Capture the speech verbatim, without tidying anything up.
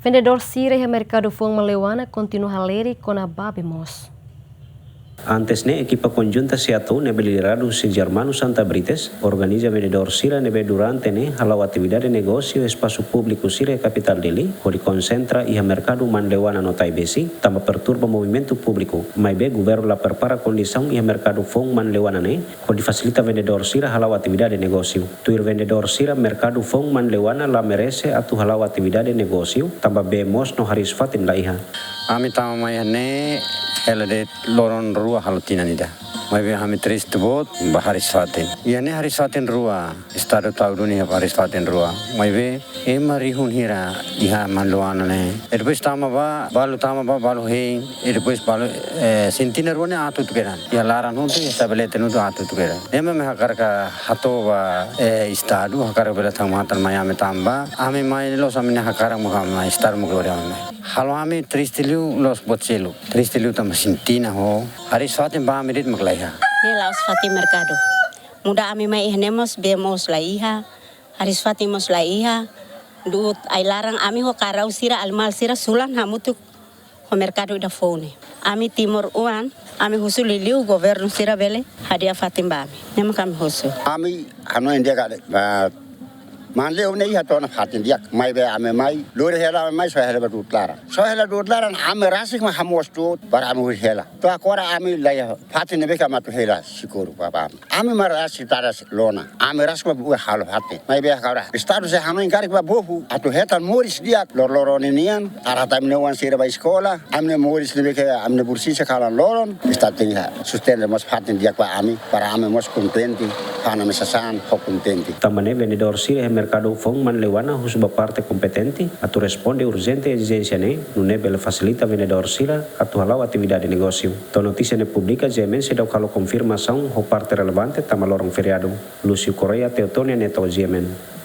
Vendedór sira iha merkadu foun Manleuana kontinua halerik kona-ba bee moos. Antes ne'e, ekipa konjunta SEATOU ne'ebé lideradu husi Germano Santa Brites organiza vendedór sira ne'ebé durante ne'e hala'o atividade negósiu iha espasu públiku sira iha kapitál Dili, hodi konsentra iha merkadu Manleuana no Taibesi, tanba perturba movimentu públiku. Maibé governu la prepara kondisaun iha merkadu foun Manleuana ne'e hodi fasilita vendedór sira hala'o atividade negósiu. Tuir vendedór sira, merkadu foun Manleuana la merese atu hala'o atividade negósiu, tanba bee moos no hariis-fatin la iha. Ami tama mai iha ne'e hela de'it loron rua halo tinan ida. Maibé ami triste boot ba hariis-fatin. Iha ne'e hariis-fatin rua, estadu tau duni iha hariis-fatin rua. Maibé ema rihun hira iha Manleuana ne'e. E depois tama ba, balu tama ba, balu hein. E depois balu, eh, sintina rua ne'e aat hotu kedan. Iha laran hotu, iha tabelete hotu aat hotu kedan. Ema ne'e hakarak hato'o ba, eh, estadu, hakarak bele tau matan mai ami tama ba. Ami mai loos ami-nia hakarak mós ami mai, estadu mós kore ami mai. Halo ami triste liu, loos boot seluk. Triste liu tanba sintina ho hariis-fatin ba ami de'it mak la iha. Ne'e la'ós fatin merkadu. Muda ami mai iha ne'e mós bee moos la iha. Hariis-fatin mós la iha. Du'ut ai-laran ami ho karau sira, animál sira sulan hamutuk ho merkadu ida foun ne'e. Ami timoroan, ami husu liuliu governu sira bele hadi'a fatin ba ami. Ne'e mak ami husu. Ami hanoin di'ak katak, ah, Manleuana ne'e iha tiha ona fatin di'ak, maibé ami mai, lori hela ami mai, soe hela ba du'ut laran. Soe hela du'ut laran, ami rasik mak hamoos tuur, para ami hela. To'o agora ami la iha fatin ne'ebé ke ami atu hela seguru ba, ba ami. Ami mak rasik tara lona. Ami rasik mak buka halo fatin. Maibé agora estadu sei hanoin karik ba povu atu hetan moris di'ak loroloron ninian. Tara ami-nia oan sira ba eskola. Ami-nia moris ne'ebé ke ami-nia bursi sei kalan loron. Estadu tenke sustenta mós fatin di'ak ba ami. Para ami mós kontente. Fa'an ami sasán ho kontente. Tanba ne'e vendedór sira iha merkadu foun Manleuana husu ba parte kompetente atu responde urjente ezijénsia ne'e, nune'e bele fasilita vendedór sira atu hala'o atividade negósiu. To'o notísia ne'e publika, GMN seidauk halo konfirmasaun ho parte relevante tanba loron feriadu. Lúcio Correia, Teotonia Neto, GMN.